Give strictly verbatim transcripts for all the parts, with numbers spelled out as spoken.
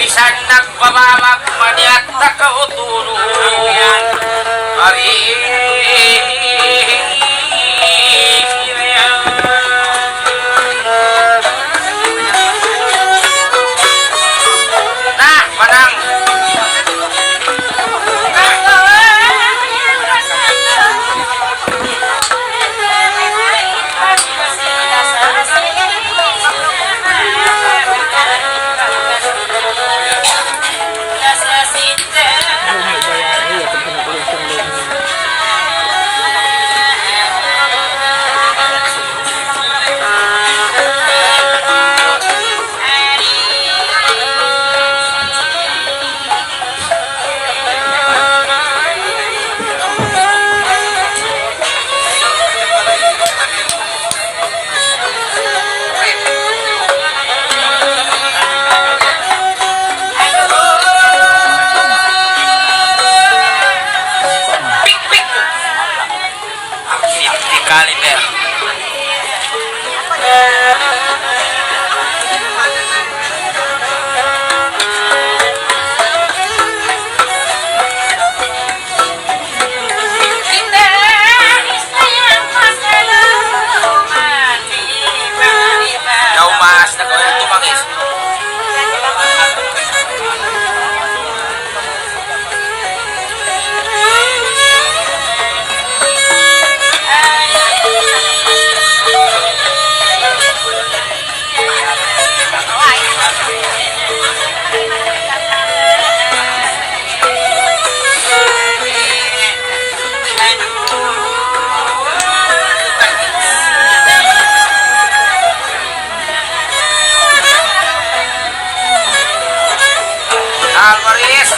Sa' nagbababak maniyat na kautulungan. Ari. Na, manang. Fifty caliber. Naumaas na kaw tumangis. Alvarez.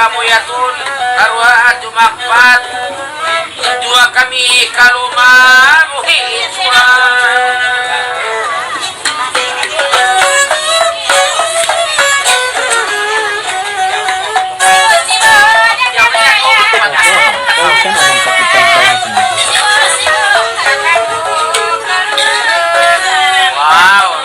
Kamu yadtu, karuwa, jumakpat. Duwa kami kalu mabuhi' suwa. Wow.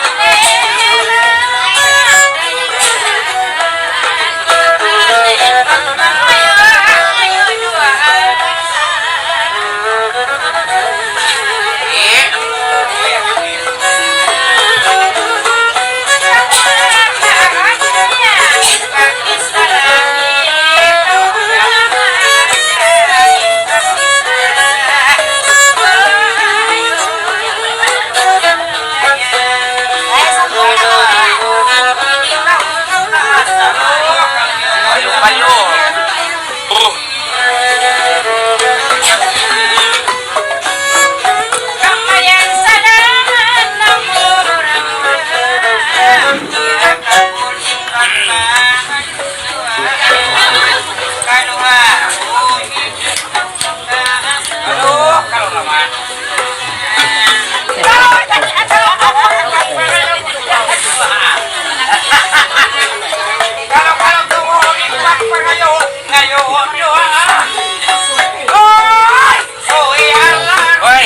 Hoy!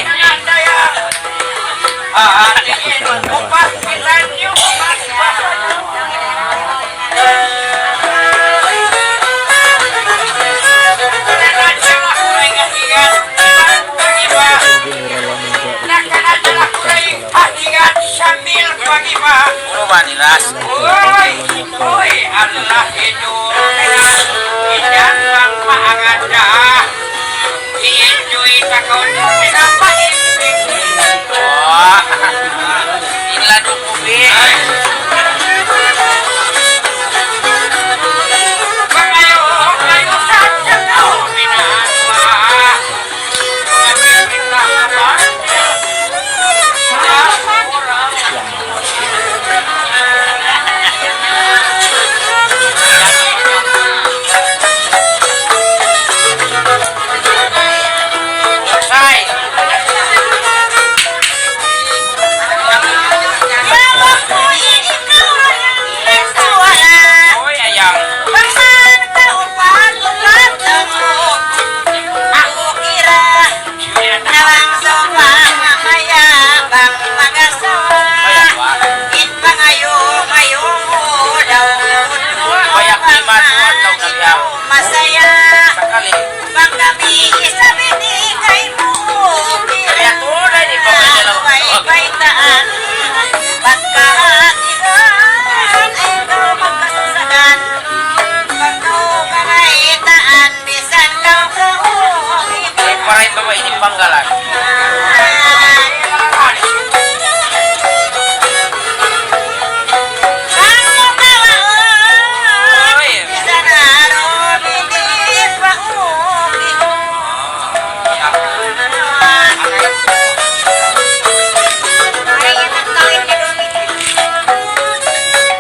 Unu ba niras? Uy, uy, Allah, ito. Iyan bang maangada. I-enjoy ka kaw na pinapahimik. Oh. Inla dukubi. Pakayo, kayo sa sa tao, pinapa. Oy, ayam. Aku kira Nawang sawpama maya bang mag-asawa. In pangayu-ngayu mu daw. Maya kimat, maya kimat. Masaya. Sakali. Bang kami isab ini kaymu. Kaya tunay di ba may dalawa? Way baytaan. Bang kahatihan, ikaw magkasusagan. Bang kaw kabaytaan. Bisan kaw kaw. Para in babai ini panggalan. Oy.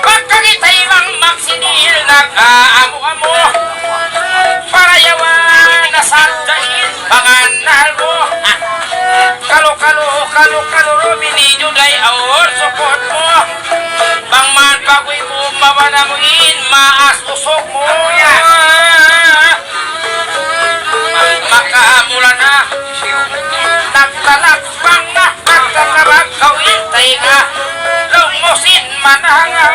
Pagkakita' imam magsinil nag-aamu-amu. Para yawa na sadja in pangannal mu. Kalu, kalu, kalu, kalu, rumini juday aur sukut mu. Bang man pag-uwi' mu, mabana mu in maas usug mu. Maka mula na nagtalak bang na Pagkakabag kaw in tainga, laung mu sin mananga.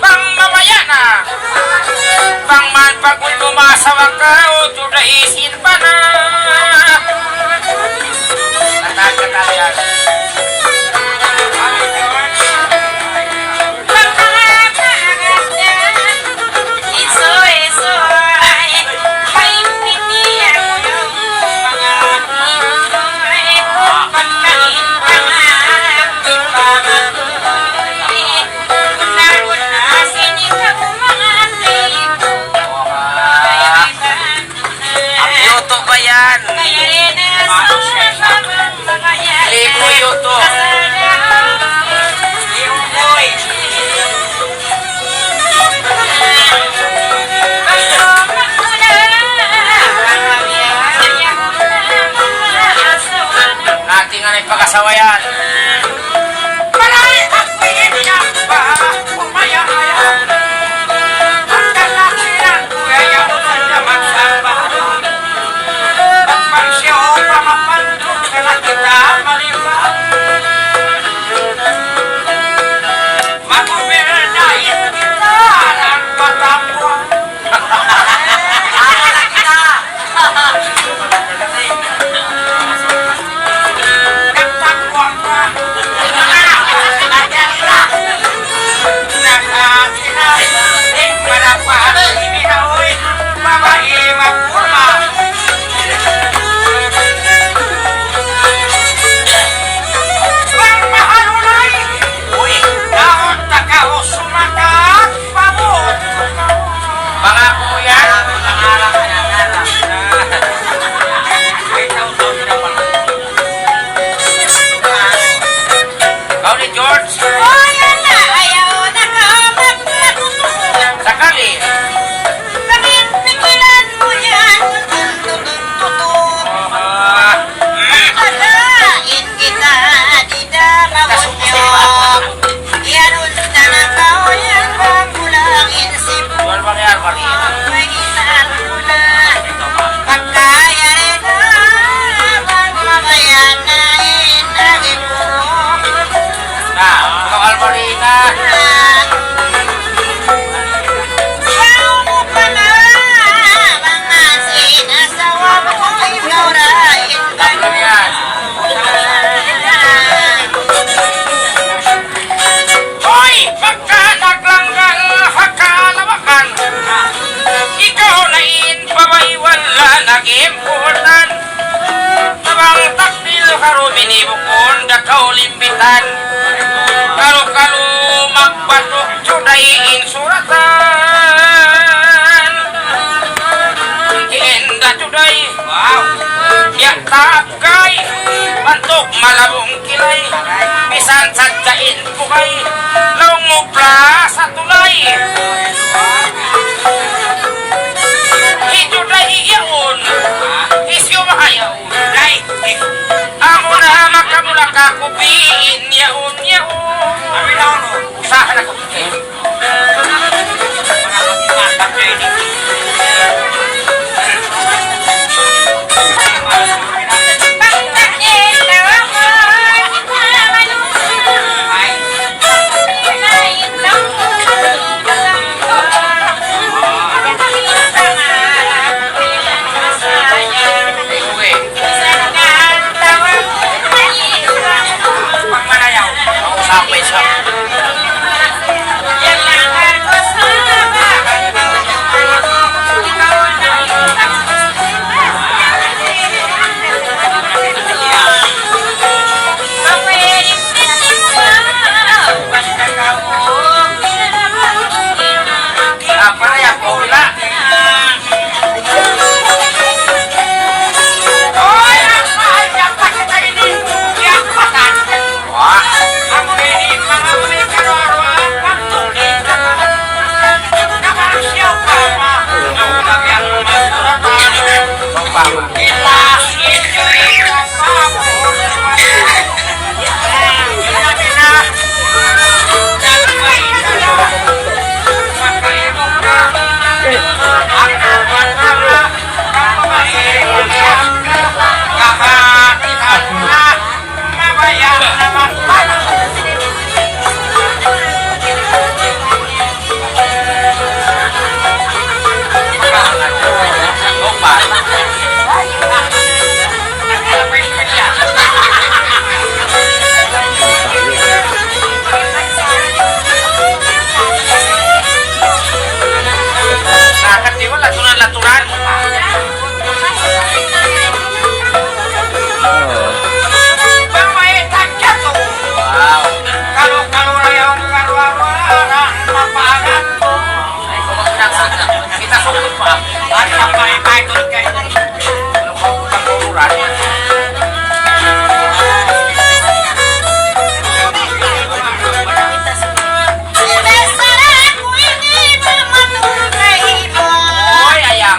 Bang mabaya' na, bang man pag-uwi' mu masawa kaw, tuud da isin pa na. Kata-kata yan. Ang YouTube ba yan? Awayan. Malay aku ini apa? Upaya ayah. Akan lakian ku ya, ya, saja magsambah. Pagpansiyo pa mapandu, kala kita maliban. Magubil na in kita ng Batangas. Anak kita. Mangaku yan. Kau ni George. Oh, yan na. Ayaw na ka magpatutuo. Sakali. Bakit pikilan mo yan? Totoo. Ah. Pagkain kita, di na maunyok. Yan ang tanakaw, yan ang kulang, yan si Jual bang yan, Mari? May isang mula. Pagkayari na, bang mabayan na in lagi ko. Na, ikaw, Almarina. Ikaw mo pa na, bang asin asawa mo, ikaw ra in Tatlo yan. Hoy! Pagkanaglanggal ha kalawakan, ikaw na in pabaiwan la nag-important. Tabang takdil karu minibukun da kaw limbitan. Kalu-kalu magbatuk juday in suratan. Kiinda juday. Wow. Ya taap kay, bantuk malabung kilay, misan sadja in pugay, laung mu pla sa tulay. Hi juday yaun, hi siyu mahayaun. Juday. Amu na makamula ka kupiin yaun, yaun. Usaha na ku. Sampai sa Apa na yan? Paula. Wah. Nakakatiwa, laturan-laturan. Wow. Kalu-kalu ra yan, kalu-kalu ra, mapaangat. Kita sukul pa. Ano pa, ipahitod kay. Oy, ayaw.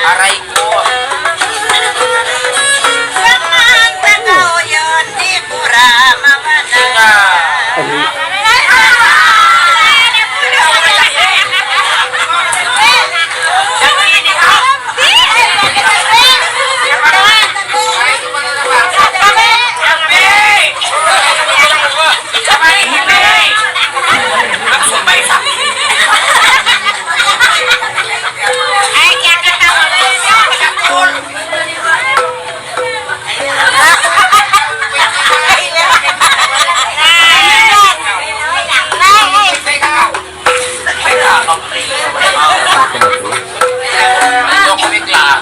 Aray ko. Sina.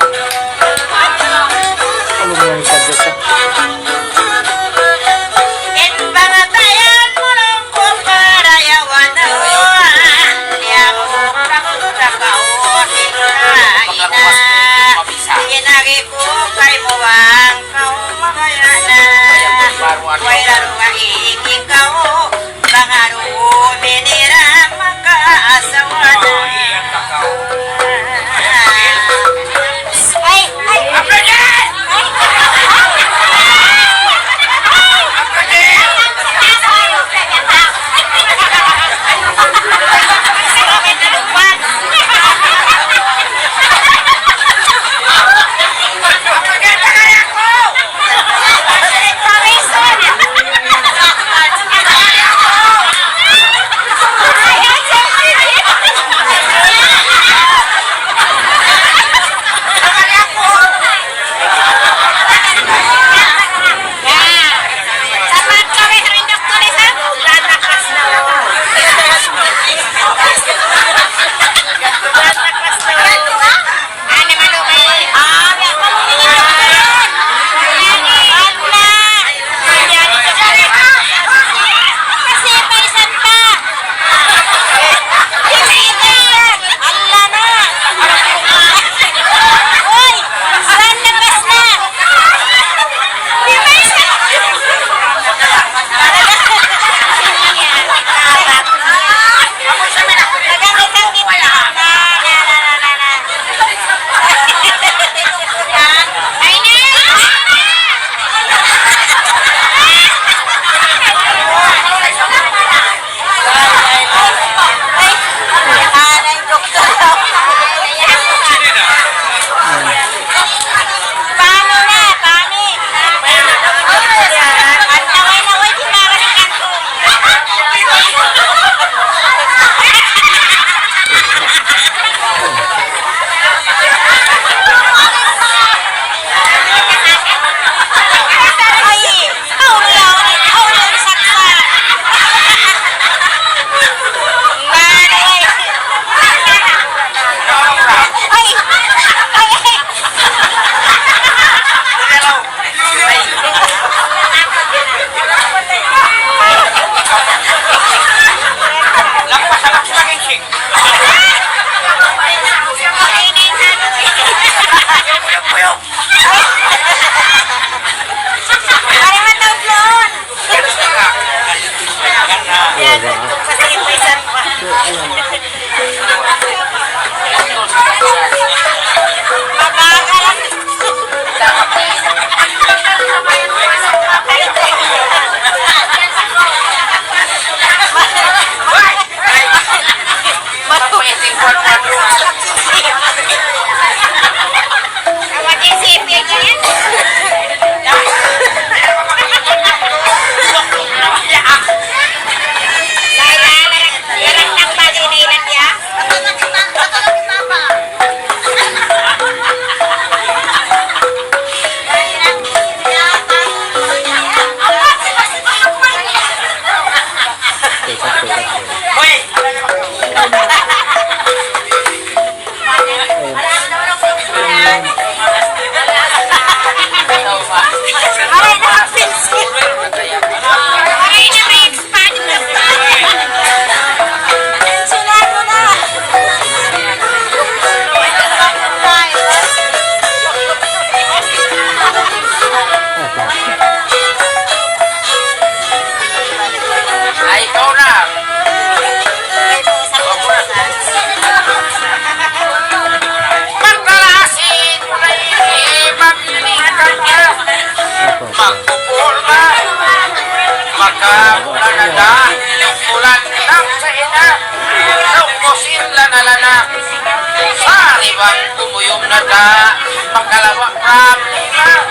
Maka, makalawa' problema.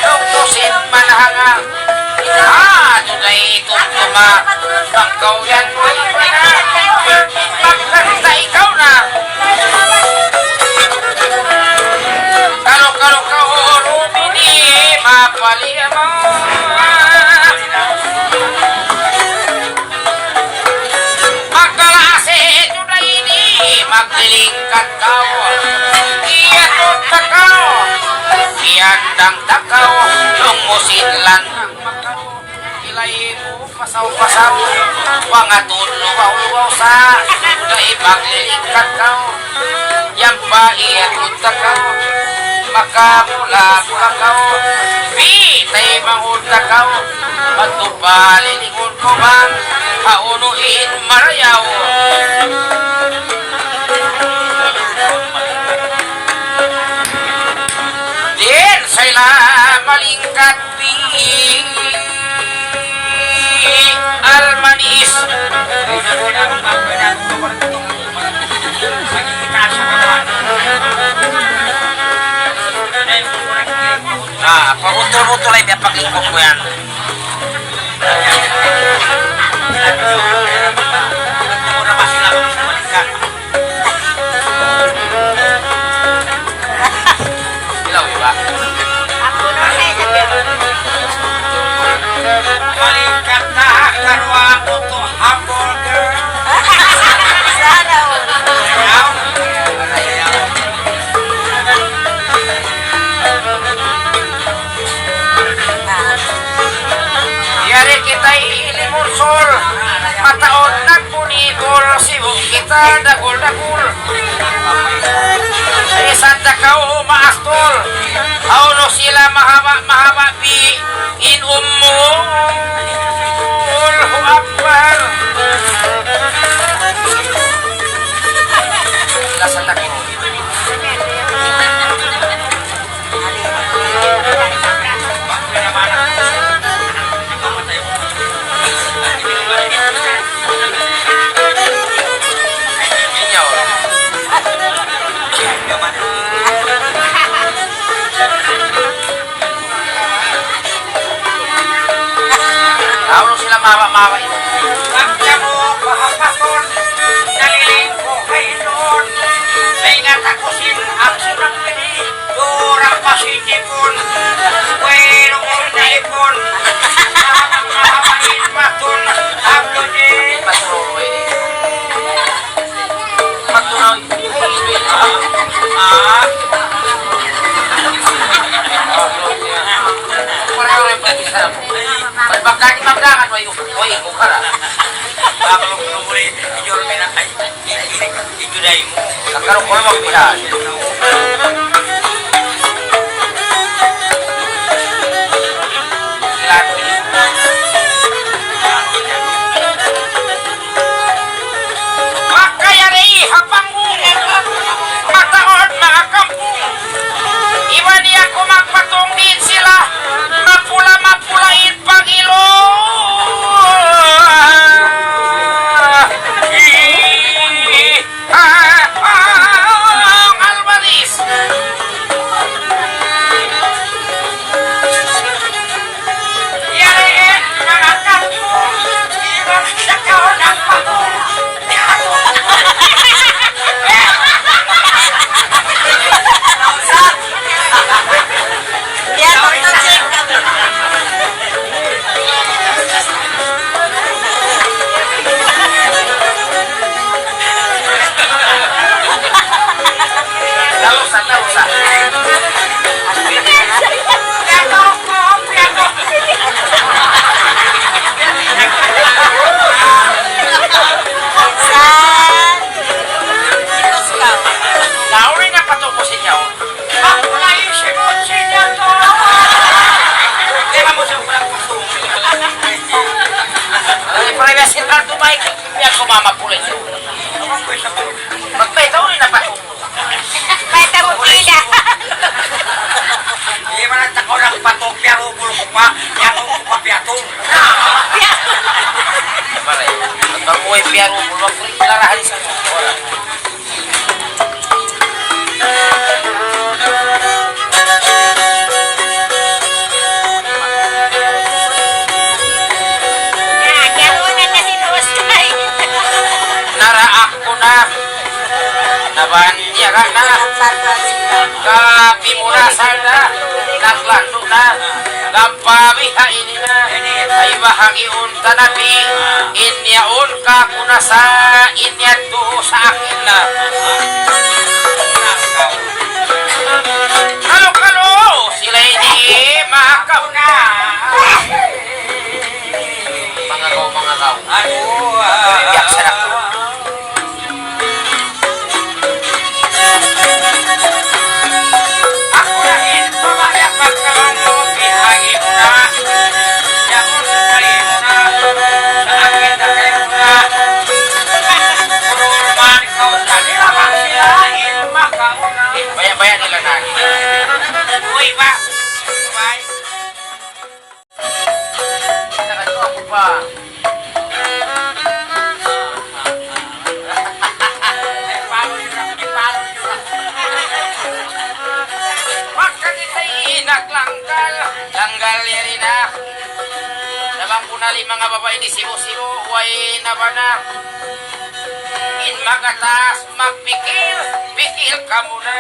Tungku sin manahanga. Ah, tuday tumtuma. Bang kaw yan, way mana. Pagkanta ikaw na. Kalu, kalu, kalu, rumini, mapalima. Magdala ase tuday ini, maglilingkat kaw. Iyatud ta kaw, iyandang ta kaw, lumusin lanang makaw. Ilay mu pasaw-pasaw, pangatud lugaw-lugaw sa, tuday maglilingkat kaw. Yan pa iyatud ta kaw, makamula-mula kaw. Bitay mangud ta kaw, magtupali Kubang, ha unu in marayaw. Din sila malingkat pi almanis. Ah, pabutul-butul ay biya' paglingkod ku yan. Malingkat na karuwa ku tu hamburger. Sana all. Ayaw. Yari kita ini munsur, mataud na kunitul, sibuk kita dagul-dagul. Isab da kaw maastul, aunu sila mahaba'-mahaba' bi in umul hu akbar. Lasa takut. Awn sila mawa-mawa ini. Pagkamu mahapakon, naliling ku kay Lord. Naingat aku sin aksyon ini. Durang pa sin Jipun. Way, nung na Jipun. Mahaba-haba in matun. Ablo di. Matunaw. Ah. Pareho rin pag-isarap. Pag-, pagka di magdangan, way, way, kukara. Bakal ko muli, iyor mi na, ay, ay, ay, ito na yung. Nagkaroon ko naman, pihan. Lahat. Makayari ha panggung, mataud manga kampung. Iban niya ku magpatung diin sila, mapula-mapula in pangilo. Ah, ah, ah, Albaris. Sa, ito sila. Nauli na pa to po sa inyo. Ako na isip mo, sinya to. Di ba mo siya walang gusto? Ay, pare, na si Raldo, Mike. Yan, sumama po rin siya. Magpahitaw rin na pa. Pahitaw mo, pila. Di ba na takaw ng pato, pero bulong ko pa. Yan, ko pa, piyato. Pare, ang bamuhay, pero bulong ko rin, larahan sa mga. Na, kapimunasan na, naglandu' na, nagpabiha ini na, ay bahagiun ta nabi, in yaun ka kunasa, in yadtu sa akin na. Kalu-kalu, sila ini makauna. Mangagaw, mangagaw. Aduh, ah. Biya' sa na. Aku na in, pamaya pagkawan mo, bihagi mo na. Yaun, bihagi mo na. Sa akin na kayo na. Kurulman, ikaw, kanila, magsila, in, makauna. Baya'-baya' nila na. Uy, ba? Uy. Pagka kitay naglanggal, langgal yari na. Tabang ku na li manga babai di sibu-sibu, way na ba na? In magataas, magpikil, pikil kamu na.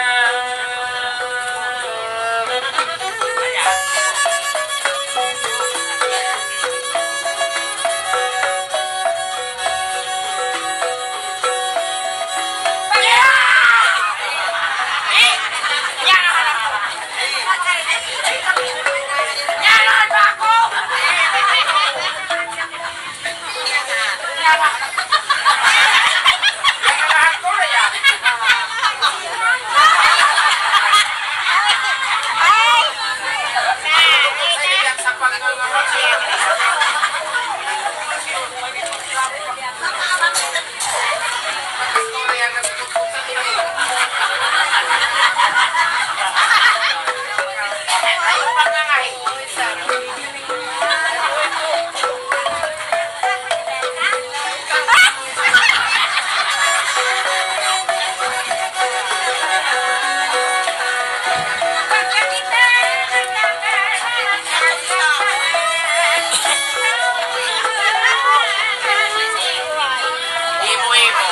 Ibu-ibu.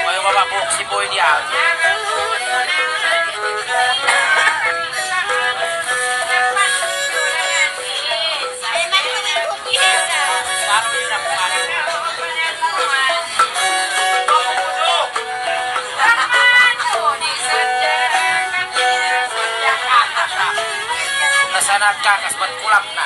Way mababuk si Boy diya. Nasanat ka, kasbat kulap na.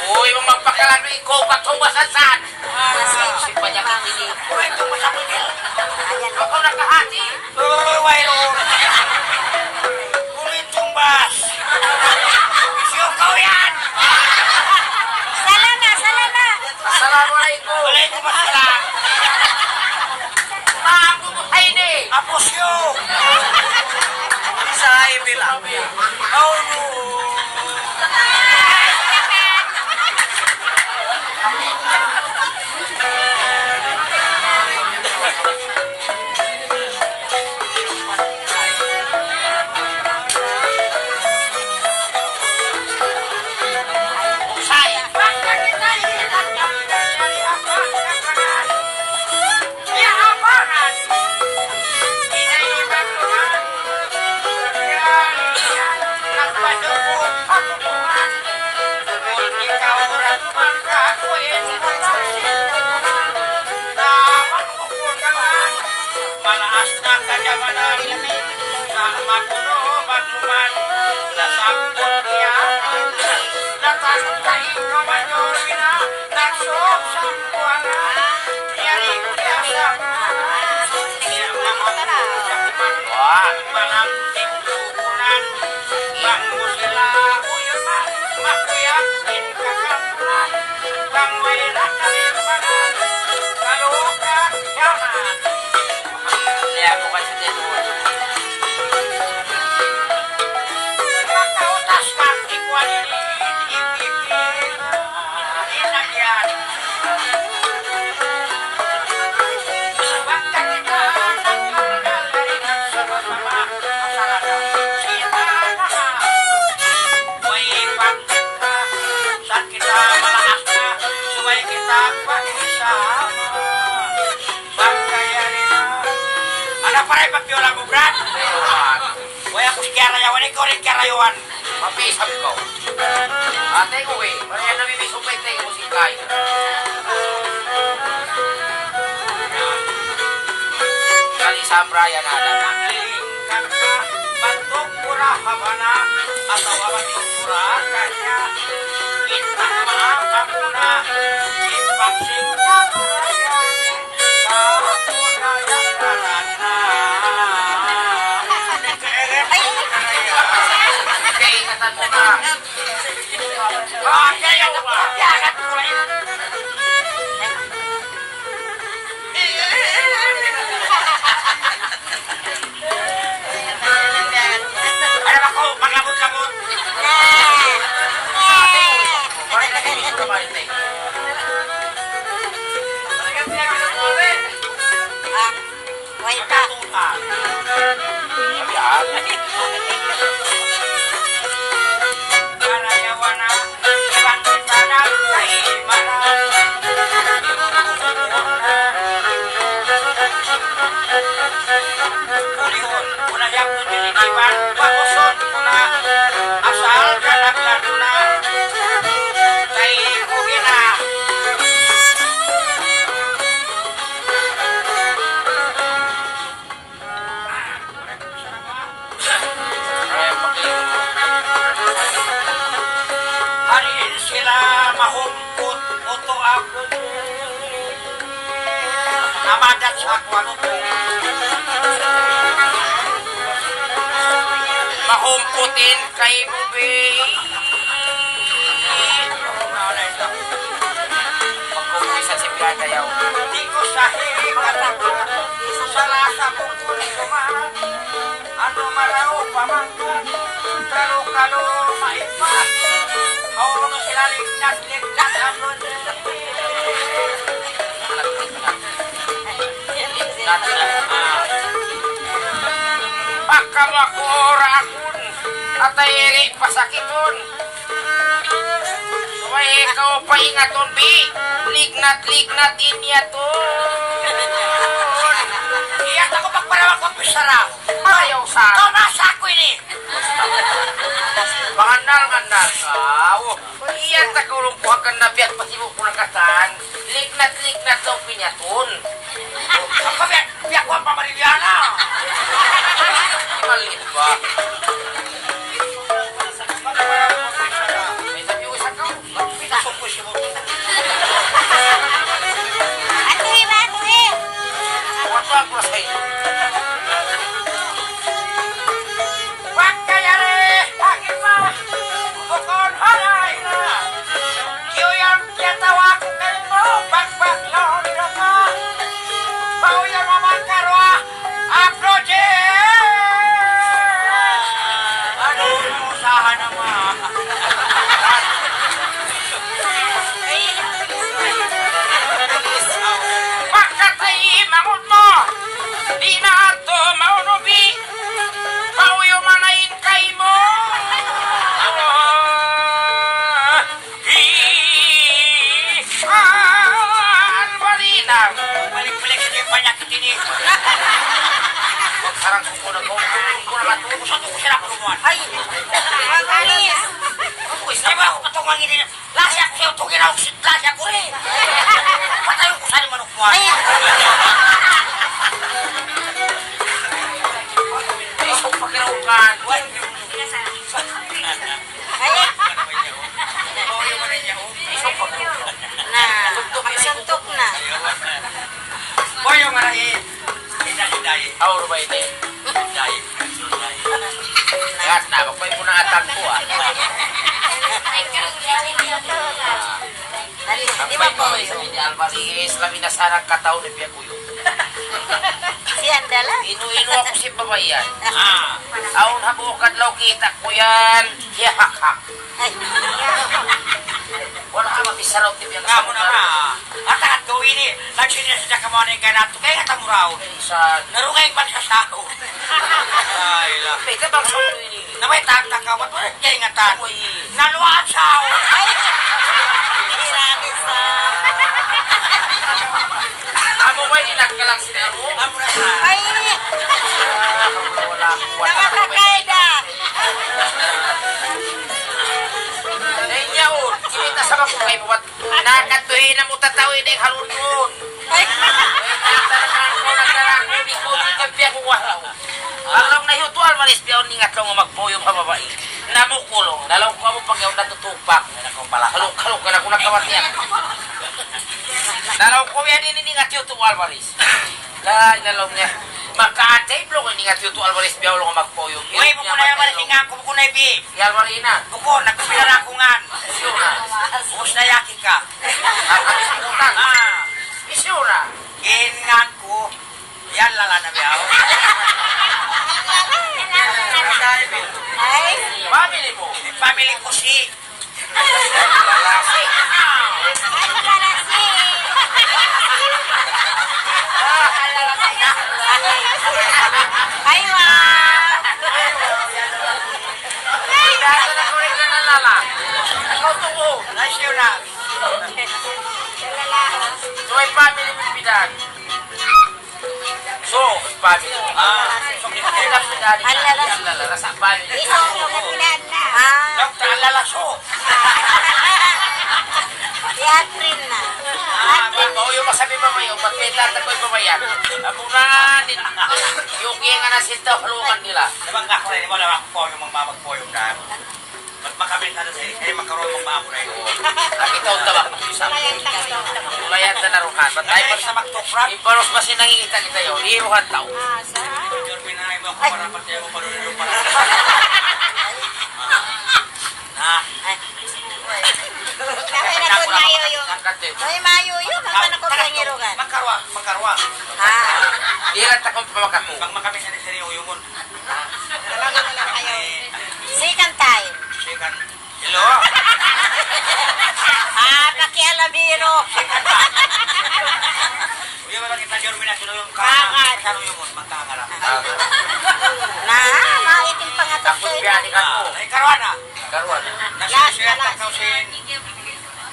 Uy, magpakalan ikaw, pagtumbas sa saan? Si panyakit ini. Uy, tumbas sa pagil. Ako nakahati. Uy, wayruun. Uy, tumbas. Siya kaw yan. Sala na, sala na. Assalamu alaykum. Wa alaykum assalam. Mabuhay ni. Apusyo. Isay bilang. Oh, no. Malaas na kajamanan, sa' magulo magluman, nasabbut niya. Latas kain kamanjori na, nagsubsub kuwanan. Yari kiyasa, niya mga kuyakuman, malam tinglukunan. Bang mu sila uyunan, makuyag in kakampunan. Bang way na kalimbanan, kalukat yaman. Liya mu kasi din mo. Makautas ka, ikuan ini, ipipil. Inagyan. Bangka kita nagtanggal dari nagsama-sama. Masyarakat kita na. Way pagkita. Sa' kita malaas na. Subay kita pag-isama. Bangka yan na. Ana paray pagpiyula mu, Brad? Way aku si kiyarayawan, ikaw rin kiyarayawan. Mapisab kaw. Ate ko eh, paraya namimiss ku pa in tayng mu sin kay. Kali sambraya na ada na. Bantuk pura habana, atawa bantuk pura kanya. Minta maaf aku na, ipaksing ka pura kanya. Ada ba kaw maglabut-labut? Ah, way pa. Hari ini sila mahumput utu aku. Namadat sa aku anu tu. Mahumput in kaymu bi. Pagkumpisa si Brad ayaw. Di' ku sahi kataku. Salah sa' ku kulit kuman. Anu maraw pamangkat, kalu-kalu maipat. Awn sila ligtas-ligtas, amun. Pagka makurakun, atay iri pasakitun. Ikaw pa ingatun, bi. Lignat-lignat in yatun. Iyat aku pagparawa ku, bisara. Ayaw sa. Tumasa aku ini. Mangannal-ngannal kaw. Iyat aku ulung kuhakan na biya' pasibu' ku na katan. Lignat-lignat daw in yatun. Apa biya', biya' kuwan pamarilya na. Malit ba? May sabi ko sa kaw. Atuhi ba, atuhi? Wala ko sa iyo. Pagkayari, akin ba? Bukun halay na. Kiyuyang kiyatawa ku kaymu, bagbag lawn na ka. Bau yan maman karwa. Approach! Aduh, usaha naman. Pagkatay, mangun mu. Di' na adtu maunubi. Pauyuman na in kaymu. Hi. Albarina. Balik-balik ini panyakit ini. Sarang suku na ko. Suku na ko. Suku na ko. Ay. Ay, ba ako katong mangin ini? Lasa ku sa iyo, tugi na ako si lasa ku rin. Patay ko sa manok mo. Ay. Ay, so pakiraw ka. Ay. Na, suntok na. Boy, yung marahi. Hinay, hinay. Aur ba ini? Hinay. Hinay. Ngat na, bakwai muna atang ku, ah. Di ba po? Sabi ni Alvarez, labi na sana kataw ni Pia Kuyo. Siya ang dala. Inu-inu aku sin babai yan. Ah. Awn ha bukad law kita' ku yan. Hiyahakhak. Ay. Wala' ka mabisaraw ti biya' nga muna ka. Atakan ko ini, nagsinya siya kamuha na yung ganat. Kaya nga tamuraw. Isa. Narugay pa siya sa ako. Ay, la. Pwede bang sa ini? Na may tagtag ka, ba't mo nagkaingatan? Uy. Naluwaan siya, oh. Ay! Hirami sa. Amo ba ini nagkalang sila mo? Amo na sa. Ay! Wala, wala. Nakakakaida. Ay, niya, oh. Kinita sa mga kay buwat. Nakatuhin na mu tatawi na yung halunun. Ay. Ay, talaga ako, nagdala ako, di ko, di ka piya ko, wala. Laung na yun, tuwal, malis piya, ningat laung magpuyum ha babai. Namukulung, nalaw ko mo pag yaw natutupak. Haluk, haluk, ka na kung nagkawat niya. Nalaw ko yan, iningat yun, tuwal, malis. Ay, nalaw niya. Makaatay, bro, iningat yun, tuwal, malis piya, laung magpuyum. Uy, bukun na yan, malis, ingat ko, bukun na ibi. Yal, wala na. Bukun, nagpapilala ko nga. Sure. Ubus na yaki ka. Ah. Sure. Gingan ku. Yan lala na biyaw. Ay. Family mo. Family ko si. Ay, wow. Ay, dasa na ko rin na lala. Ikaw tubo. Nice yun na. Tuway family mo pidan. So, family. Ah, so, kita dari. Alala. Alala, rasa family. Iso ko na pidan na. Ah. Doktor, alala, so. Si Adrin na. Ah, ba, mau yung masabi ba mayo, magpita ta ko yung babayan. Amunan, yung kaya nga na sinta, haluman nila. Diba nga ko rin, wala ako po yung mga magpoyong na. Ba't makabit na sa eh, makaroon mong maamo na yun? Ang ikaw tawag mo, isa. Wala yan na naruhan. Ba't tayo pa sa magtuprak? Iparos ba sinangita kita yun? Iruhan tao. Jor, pinanay mo ako para pati ako parulo para. Na. Kaya na po mayo yun. Ay, mayo yun. Ang anak ko, pangirugan. Magkarwa, magkarwa. Ah. Irat akong pamakako. Pag makami sa siri, uyungon. Second time. Second. Hello? Ah, pakialam, hero. Second time. Uy, wala kita, Jormin, na sino yung ka-, Bakit? Sino yung magkakarap? Na, maitim pa nga to, Takot sir. Biya ni ka mo. Ah, ay, karuan na. Karuan. Last na, last. Nasusunod ako sin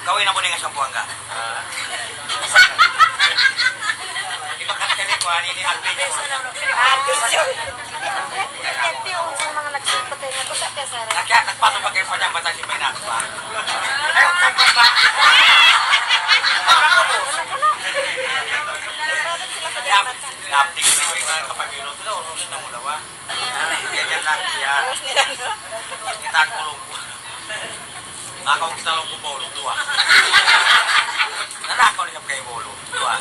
Kawin na mu dayn ha Sambuwanga. Ah. Di' ba ka-, kani ku, ani ini, Alvin. Alvin, yun. Yan, yun, yung mga nagsumpatay na to sa Piazza. Nagka-, nagpatong ba kayo pa niya, bata si May Nakpa? Ayaw, nagpatong ba? Yap, yap, tingin ko yung mga kapag-inom nila, unos na mula, wa? Yan, yan lang, yan. Kita ko lang po. Ako, kita lang po, Paolo, duwa. Nanakaw niya kay Paolo, duwa.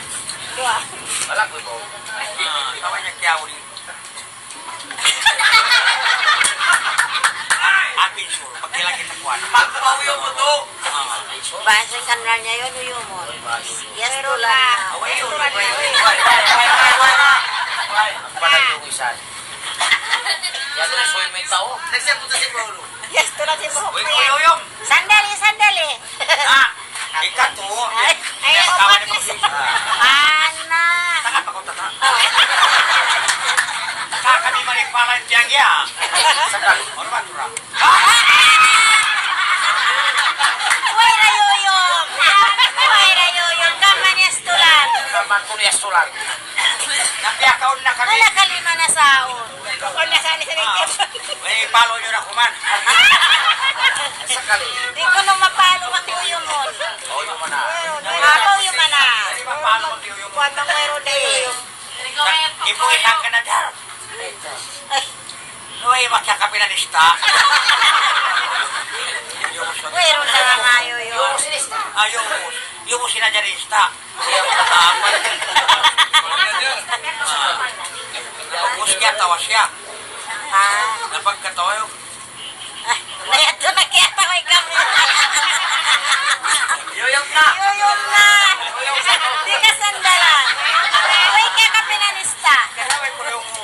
Duwa. Wala ko, Paolo. Ah, tama niya kaya uli. Akin sure, pagkilagay sa kuwan. Magpauyong mu to. Ah. Basta kanra niya yun, uyumon. Yes, tulang na. Away, yun. Wait, wait, wait, wait, wait, wait. Wait. Pala yung isa. Yan ang suy may tao. Nagsabi ko si Paolo. Yes, tulang si Paolo. Uy, uy, uy, uy. Sandali, sandali. Ah, ikaw to. Ay, ay, ay, kawan ni Paolo. Ana. Taka pa ko, taka. Taka ni Mari Palan Tiang ya. Sakali. Ano ba, Tura? Way ra yuyum. Way ra yuyum. Kaman yastulan. Kaman ku yastulan. Napiyakaun na kami. Wala kalima na saon. Kung na saan sa Ah, may palo nyo na kuman. Sakali. Di' ku na mapalo ang yuyum mu. Oh, yun na. Ako yun na. May palo ang yuyum mu. Kuwan na mayroon na yuyum. Ibu itang ka na dyan. Ay. Luway, makya ka pinanista. Mayroon na nga yuyum. Ayaw mo. Ayaw mo sinadya nista. Siya ang katapad. Ubus kiyatawa siya. Ah. Napagkatawa yun. Ah, na yadtu na kiyatawa ikaw. Yuyum na. Yuyum na. Di' ka sandalan. Uy, kaya ka pinanista. Kaya may kulong mo.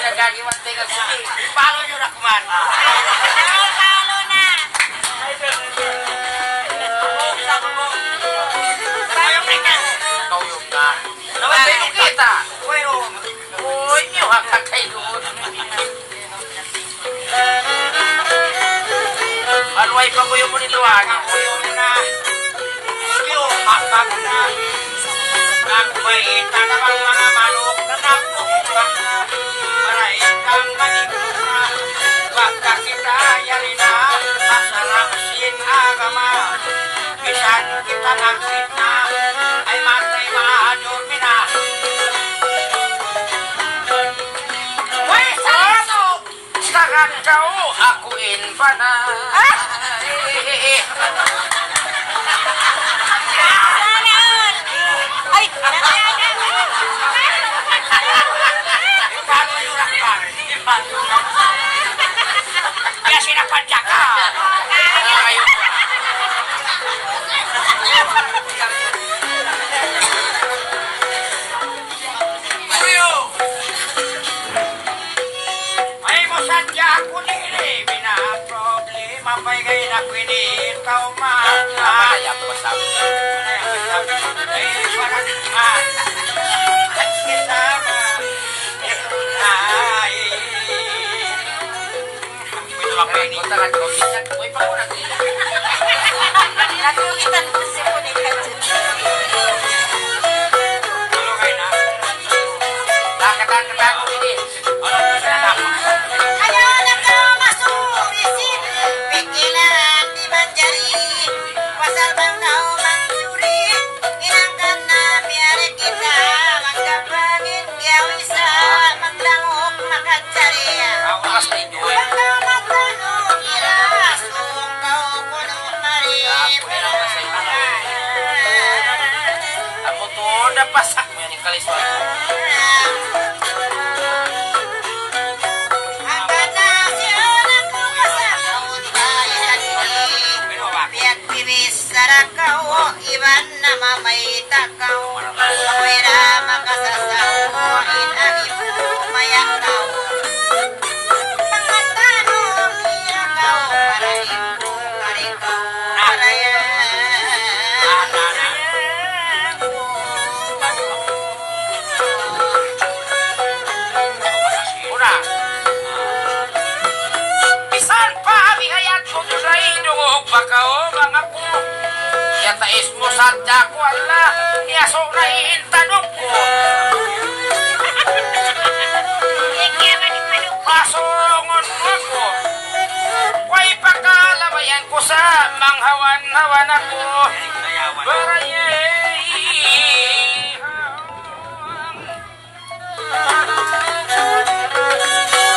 Nagagiwan tayo kasi. Follow nyo na kuman. Follow na. Kauyog na. Kauyog kita. Uy, inyo ha, kakay doon. Anuay pa kuyo mu nito, ha? Kuyo mu na. Kuyo, hapag na. Nagpaita na bang mga manok na napupukan na? Para ikang manipuna. Pagka kita yari na, masarap sin agama. Bisan kita nagfitna, ay matay mahadurmi na. Uy, sarap! Tagan kaw aku in bana. Ah! Ay! Kaya sinapadyak ka. Ay, mo sadya aku diri, bina problema, pay gay na kwini, tau ma. Ay, parang, ah, kita ba? Ay. Ito lang pa ini. Punta ka, ikaw, tingnan. Uy, pakulang. Nagkukitan ko si Punika dyan. Tulungay na. Nakatang-katang ko ini. Ayaw na kaw masuri sin pikilan di manjari. Pasal bang kaw mansuri, hinangkan na miyari kita, magkapangin giyaw isa, magdangog makajari. Bang kaw matanong ira, sungkaw kunu' mari. Amu tuud na pasak mu yan, Kalis. Piyagbibichara kaw, iban namamayta kaw, kaw ira makasasaw, in agi mu mayakaw. Pagkatanong niya kaw, para ikaw, para ikaw, para ikaw. Ura. Bisan pa bihayat mu tuud ay dungug pa kaw, Sadja ku Allah, iyasubu na in tanuk ku. Pasungun aku. Way pa kalabayan ku sa manghawan-hawan aku. Baraye.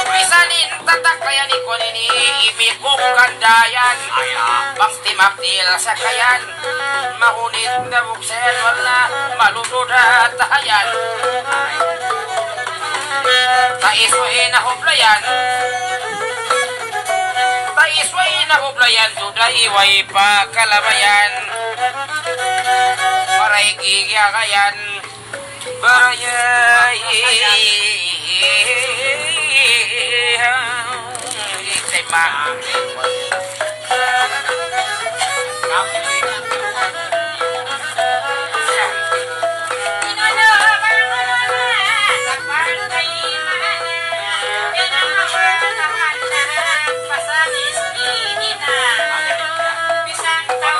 Misan in tatakayan ni kuwan ini, imikuk kandayan. Bang timaptil sakayan, mahunit na buksen, wala, maluto na tahayan. Tais way na hublayan. Tais way na hublayan, tuday way pa kalabayan. Maray gigiyagayan. Barayay. Tema.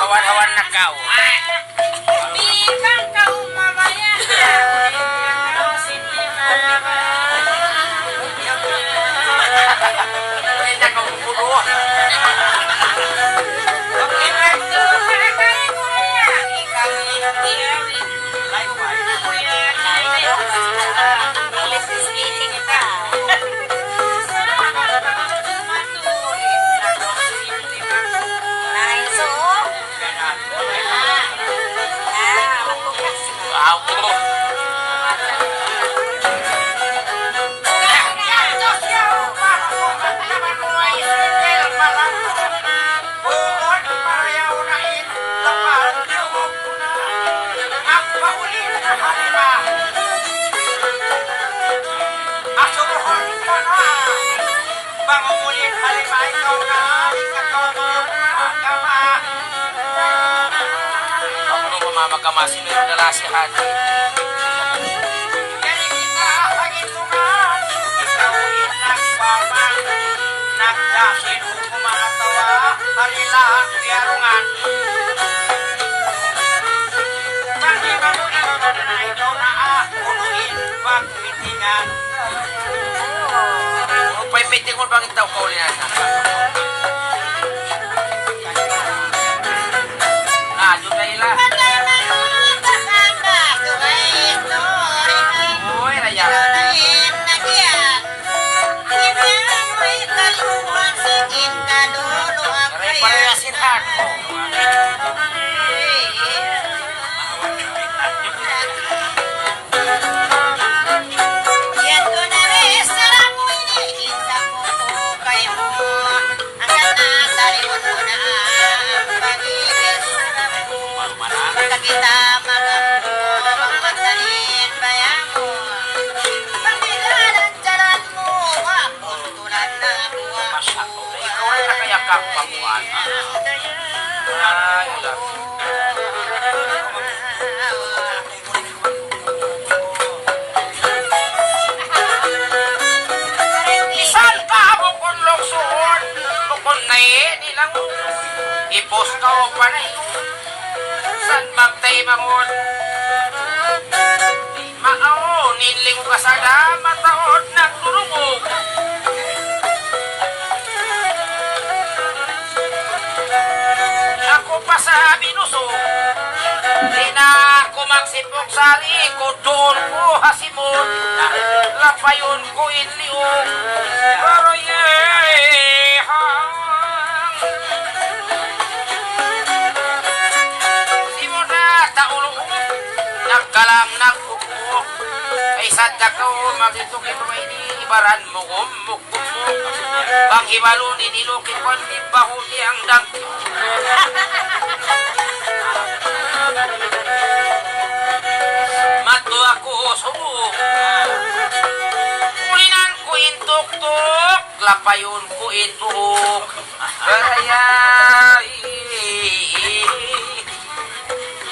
Hawan-hawan na kaw. Bang umulin halimay kaw na, ikaw na agama. Aku na mama ka masi na yung dala si Haji. Yari kita hagitungan, ikaw in nagpaman, nagdasin hukuman atawa, halila, biyarungan. Bang di ba mo ikaw na, ikaw na, ah, unu in pag- Mitingan. Unu pa'y mitingun bang in tau kaulian na? Na, duda ila. Uy, raya. Pare-pareha sin hard. Ikaw ay nakayakap pa kuwan. Ay, wala. Misan pa bukun luksuun, bukun na ini lang. Ipus ka o panay. San magtay mangun. Maawn in lingu kasada, mataud nagdurungug. Aku pa sa binusug, di' na aku magsipug sari, kudun ku ha simud, lapayun ku in liug. Pero yay, ha. Simud na taulung, nagkalang nag- Ay, sadja kaw, magituk-ituk ini, ibaran mugum, mugum. Bang hibalun ini, lukit ko, di bahu niyang dang. Matu aku subu. Kulinan ku in tuktuk, lapayun ku in buhuk. Barayay.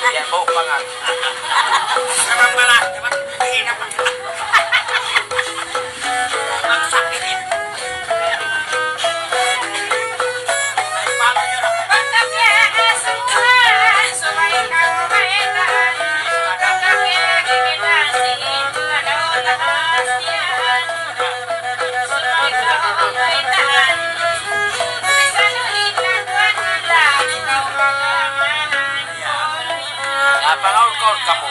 Yan, buhuk pa nga. Sarap pala. Mahina pa. Ang sakit eh. Ay, paano yun? Apa kaul-kaul kamu?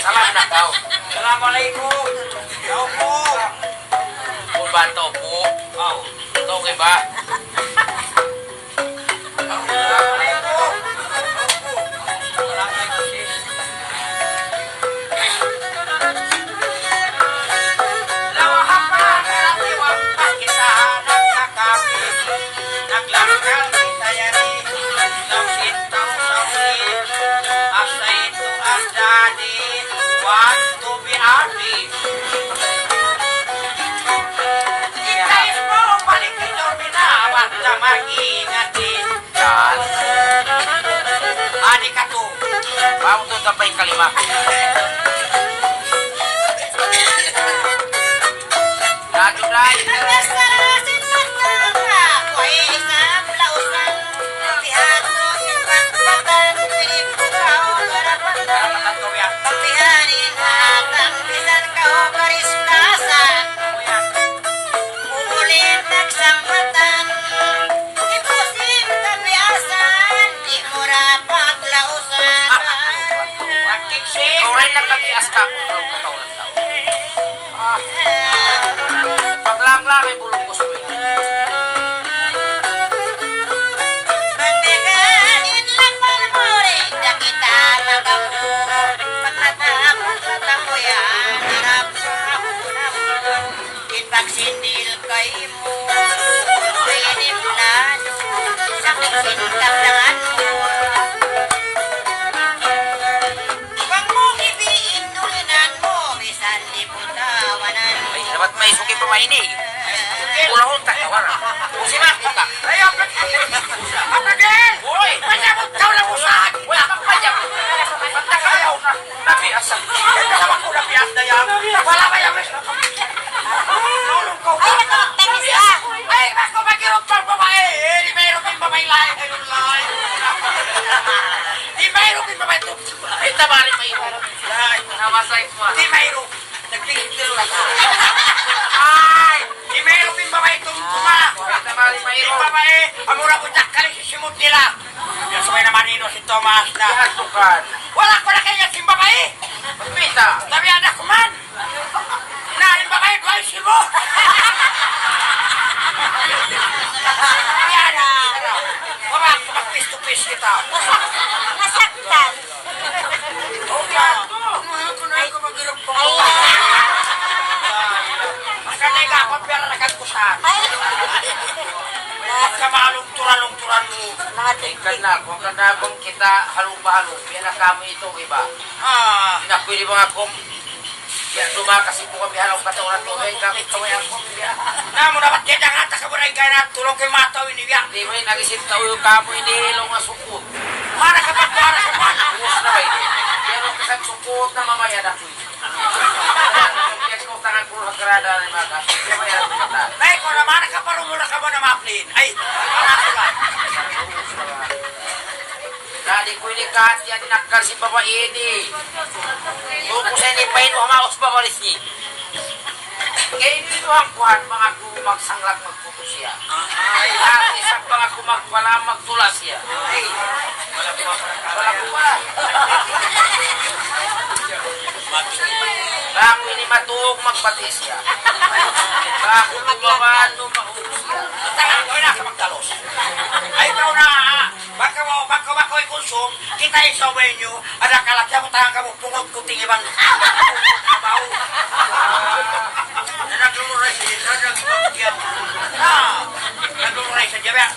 Salam na kaw. Assalamualaikum. Kaw pu. Pu, bantu' pu. Aw. Tau kay ba? Yan. Adi katu'. Bang tu sampai kalima. Natu' day. Uli' nagsampatan, di' pusin kabiyasan, di' mu dapat lausan. Ikaw rin nagkabias ka. Ah. Paglanglang ay bulong ko sa'yo. Pagbiganin lang malmuring, di' kita magamu. Pagkatapos, pagkamuyan, harap sa ako na mo. In pagsindil kaymu, ini plano, sakit sin kablangan mu. Bang mu kibiin, nulinan mu, misan di' mu tawanan. Ay, dapat may suki pa ba ini? Ulahun ta, kawan. Usi na, kita. Ay, apa? Apa, Del? Uy! Panyabut ka na usahan! Uy, apa panyabut? Pagkakayaw na. Nabiasa. Sama ku nabiasa yan. Wala' ba yan? Tulung ku. Ay, naku, tangis ka. Ay, naku, magirot pa babae. Eh, di' mayroon yung babae lahi. Ay, lahi. Di' mayroon yung babae tu. Ay, tabari pa yun. Ay, namasay ko. Di' mayroon. Nagpingit na lang. Ay, di' mayroon yung babae tumtuma. Ay, tabari pa yun. Yung babae, amura ko jackal, sisimot nila. Yan, sabay naman ino si Tomas na. Yan, tukan. Wala' ku na kaya sin babae. Pagpita. Tabi anak ku man. Na, in babae, duwa in sibu. Yan. Wala', mag-face to face kita. Nasaktan. O, yan. Ay. Ang kanay ka, pagpira na kagkusan. Ay. Pagkamalungturan-lungturan mu. Ikan na, kung kanabang kita, halong-halong, biya' na kami ito, iba. Ah. Di' na pwede mga kom-, biya' dumakas ito kami, halong katawaran to, eh, kami, kami ang kom-, biya'. Na, mu dapat kaya jangan, tas kamu na ikaw na, tulong kayo mataw ini, biya'. Di' mo yung nagisin tao yung kamo, ini, ilong nga sukot. Mana ka pa, para sa man? Ubus na ba ini? Pero kasag sukot na mamaya na po. Kaya ko tangan ko, nagrada na yung mga kaso. Kaya may alam kita. Ay, kung naman, nakaparumula ka ba na maplin? Ay, para sa ba? Dadi' ku ini kahati, hati nakal sin babai ini. Tuku sa ini pa ini, hamaus babalis ini. Kaya ini itu ang kuhan, mga ku magsanglag, magputus siya. Ay, hati sa mga ku magpala, magtula siya. Ay, wala ku, wala ku, wala. Aku ini matug, magpati siya. Aku tumawaan, tumawag siya. Tangan ko na sa magtalos. Ay, ikaw na, ah. Ba't Ay, sa' way niyu, ada' kalaki aku tangan kamu, pungut ku tinggi bang. Pungut abaw. Na naglumuray siya, na naglumuray siya. Ah, naglumuray siya, diya ba?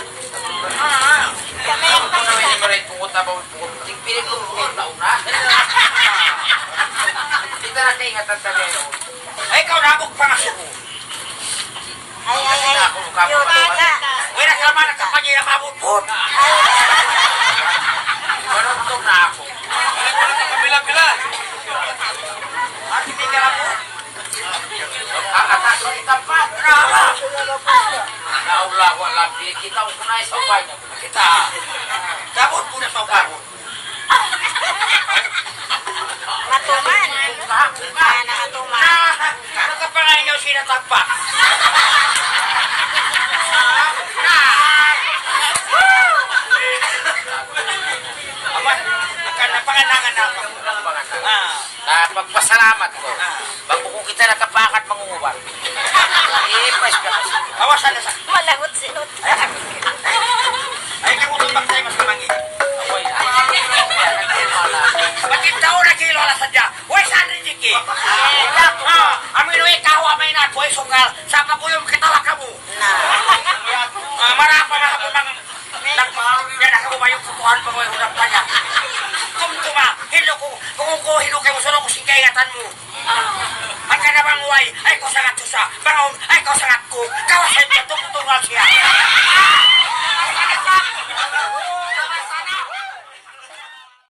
Ah, ah. Aku na may limuray pungut abaw, pungut tinggi, piling ku pungut taon na. Kita na kaingatan tayo. Ay, ikaw, nabok pa nga suko. Ay, ay, ay. Yun na nga. Uy, nagkama, nagkapagya, mabutbut. Marunong na aku. Pila-pila. Ati, may garapon. Ah, atas ang tampat. Bravo. Na, wala, wala. Kita ko na isang bayan. Kita. Dabot mo na sa ukabot. Matuman. Ah, nakatuman. Ah, nakapangayaw sila tagpa. Ah, ah. Awan, naka-, napanganangan na ako. Ah. Na pagpasalamat ku. Ah. Bang bukun kita nakapakat mangungubat. Eh, pas ka. Awasan na sa. Malagot sinut. Ay, kamu tumbak tayo mas kamangi. Akoy, ah. Pati tau na kilo na sadya. Uy, saan rin, Jiki? Ah, amin, uy, kawa may na, uy, sungal. Sa paguyom kita, wakamu. Na. Ah, marapa na ako, mang Nag-, yan ako ba yung kukuhan pa ko yung hurap kanya? Kumkuma, hilo ko, kung ko hilo kayo, solo ko singkay ingatan mo. Ang kanabang way, ay ko sangat susa, bangaon, ay ko sangat ko, kawas ay